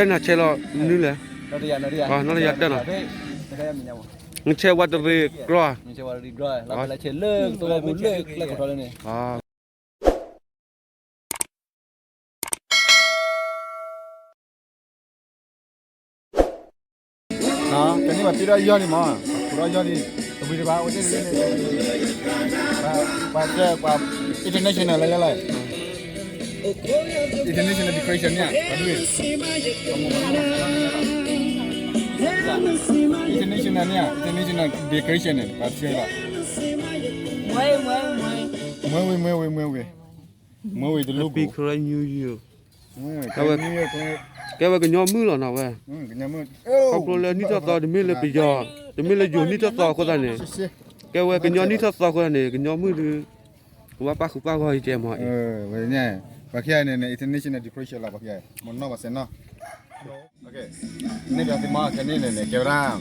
တဲနၤဆဲးလီၤနုလဲၣ်, နီၢ်တယၤတဲလီၤ, နဆဲးဝးတရံးကြီ, ကဲန့ၣ်ပှၤတ့ထီၣ်ယီၢ်လံမး, ပှၤခူၣ်ထီၣ်ယီၢ်လံ, တဝံၤတဘၣ်အိၣ်တ့ၢ်န့ၣ်, ပှၤ international လၢလၢလီၤ, international decoration န့ၣ်, international န့ၣ်, international decoration န့ၣ် ပှၤဆဲးလီၤ, မ့ၢ်ဝံၤမ့ၢ်ဝံၤမ့ၢ်ဝံၤ, မ့ၢ်ဝံၤတလူၢ်ပူၤ, ကဲဝဲကညီမုၣ်လီၤနီၤဝဲ, ခီဖျိလၢနံၣ်ထီၣ်သီ တမ့ၢ်လၢပယီၤ, တမ့ၢ်လၢယိၤနံၣ်ထီၣ်သီအဃိသတးန့ၣ်, ကဲဝဲကညီနံၣ်ထီၣ်သီအဃိသတးန့ၣ် ကညီမုၣ်ဒုး ကဘၣ်ပာ်ဃုာ်ပာ်ဂီၢ်ယကဲမးအံၤ, ပှၤခံဂၤန့ၣ် international decoration လီၤ, ပှၤခံဂၤ မ့ၢ်နီၢ်ပှၤစဲးနီၢ်, န့ၣ်ပှၤသ့ၣ်မး ခဲန့ၣ်န့ၣ် ကဲဝဲဒၣ်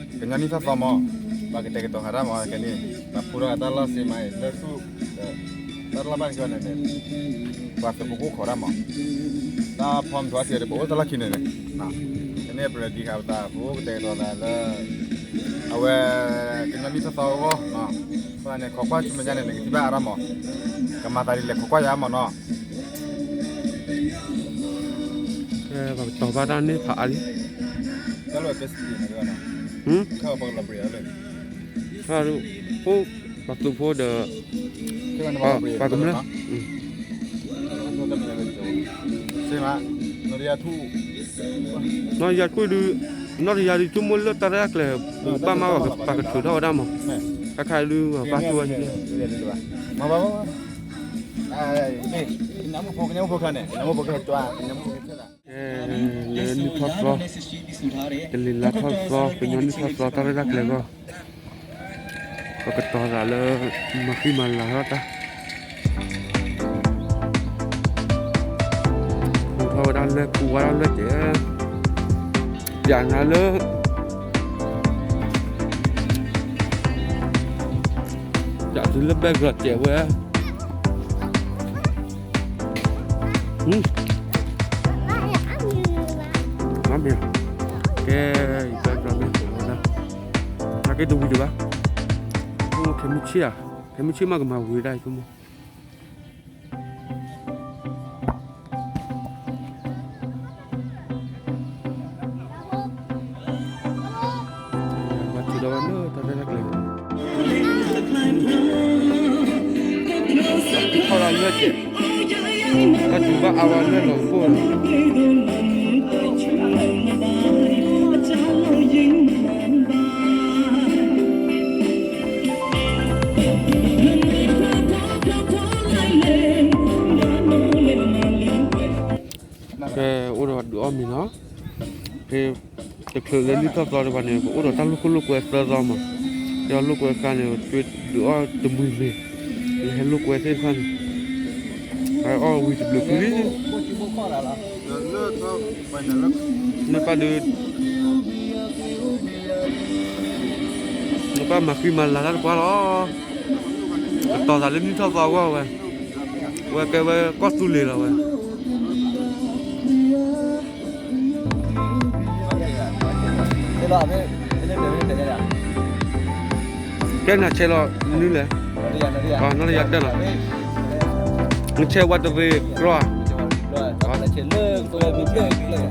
ကညီနံၣ်ထီၣ်သီမး, ပှၤကတဲာ်ကတီၤဃာ်တၢ်မး ခဲန့ၣ်, ပှၤဖူထီၣ်တၢ်လီၢ်စ့မးအံၤ လၢသူၣ် တၢ်လီၢ်ဘၣ်န့ၣ်န့ၣ်, ပှၤသုးဖိကအိၣ်ခိးတၢ်မး, တၢ်ဖီမုၢ်ထီၣ်အါထံးဒီး ပအိၣ်တၢ်လီၢ်ခံန့ၣ်န့ၣ်, ခဲန့ၣ် ပရဒံဃာ်ပသး ပအိၣ်ကတဲာ်ကတီၤသးလၢ အဝဲ ကညီနံၣ်ထီၣ်သီအဂီၢ်, အဃိန့ၣ် ခိးကွၢ်ဆူမဲာ်ညါန့ၣ် နကထံၣ်ဘၣ်အါဒၣ်မး, ကမၤသးဒ်လဲၣ် ခိးကွၢ်ယၤမးနီၤ. ပှၤကတီၤဘၣ်တၢ်န့ၣ်ဖးအါလံ, ပှၤသုးဖိဒီး ပှၤကမျၢၢ် နီၢ်တယၤထွံၣ်ဒုး, နီၢ်တယၤဒုး ဆိကမိၣ်လၢတၢ်ရဲၣ်တၢ်ကျဲၤ ပကဘၣ်မၤဘၣ် ပှၤကထုးထီၣ်ဝဲဒၣ်မး, ခါခါဒုး ပှၤဘၣ်တူၢ်ဝဲ, လၢနံၣ်ထီၣ်သီ, ကလံၤလါထီၣ်သီ ကညီနံၣ်ထီၣ်သီ တၢ်ရဲၣ်တၢ်ကျဲၤအဂီၢ်, ပကတီၤသးလၢ မၤဃံမၤလၤထီၣ်တၢ် ပူထီၣ်ဝဲဒၣ်လၢ ပူဝဲဒၣ်လၢကဲ, ပျးနၤလၢ ပျးတုၤလၢ background တဲဝဲ, မ့ၢ်, ကဲ, background မ့ၢ်ဝဲဒၣ်, နာ်က့တဝံၤဒံးဘၣ်, ခဲမုၢ်ဆ့ၣ်ဧါ, ခဲမုၢ်ဆ့ၣ်မးကမၤဝံၤဒၣ်အံၤ ပှၤထုးထီၣ်ဝဲလၢ တၢ်ရဲၣ်တၢ်ကျဲၤ, ထီၣ်ဒၣ်လၢကဲ, တၢ်ထုးဘၣ်အါဝဲလၢလီၤကပိၢ်, ဖဲအိၣ်ဒီးဒုးအီၣ်မ့ၤနီၤ, ဖဲတချုးလၢနံၣ်ထီၣ်သီတဖၣ်န့ၣ် ပအိၣ်ဒီးတၢ်လိာ်ခိၣ်လိာ်ကွဲသၢသီမး, ဒီးလိာ်ကွဲဃါန့ၣ် ဒုးအီၣ်တမှံၤမ့ၤ, လၢဟဲလိာ်ကွဲသ့ၣ်တဖၣ်န့ၣ်, အီၣ်ဝံၤတဘျုးဖုလံ နပၢ်ဒုး, နပၢ်မၤဃံမၤလၤတၢ်တပှၢ်လီၤ, ကတီၤသးလၢနံၣ်ထီၣ်သီအဂီၢ်ဝဲ, ဝဲကဲဝဲကီၢ်သူလ့ၤလီၤဝဲ. တဲနၤဆဲးလီၤနုလဲၣ်, နီၢ်တယၤတဲလီၤ, နဆဲးဝးတရံးကြီ, လၢ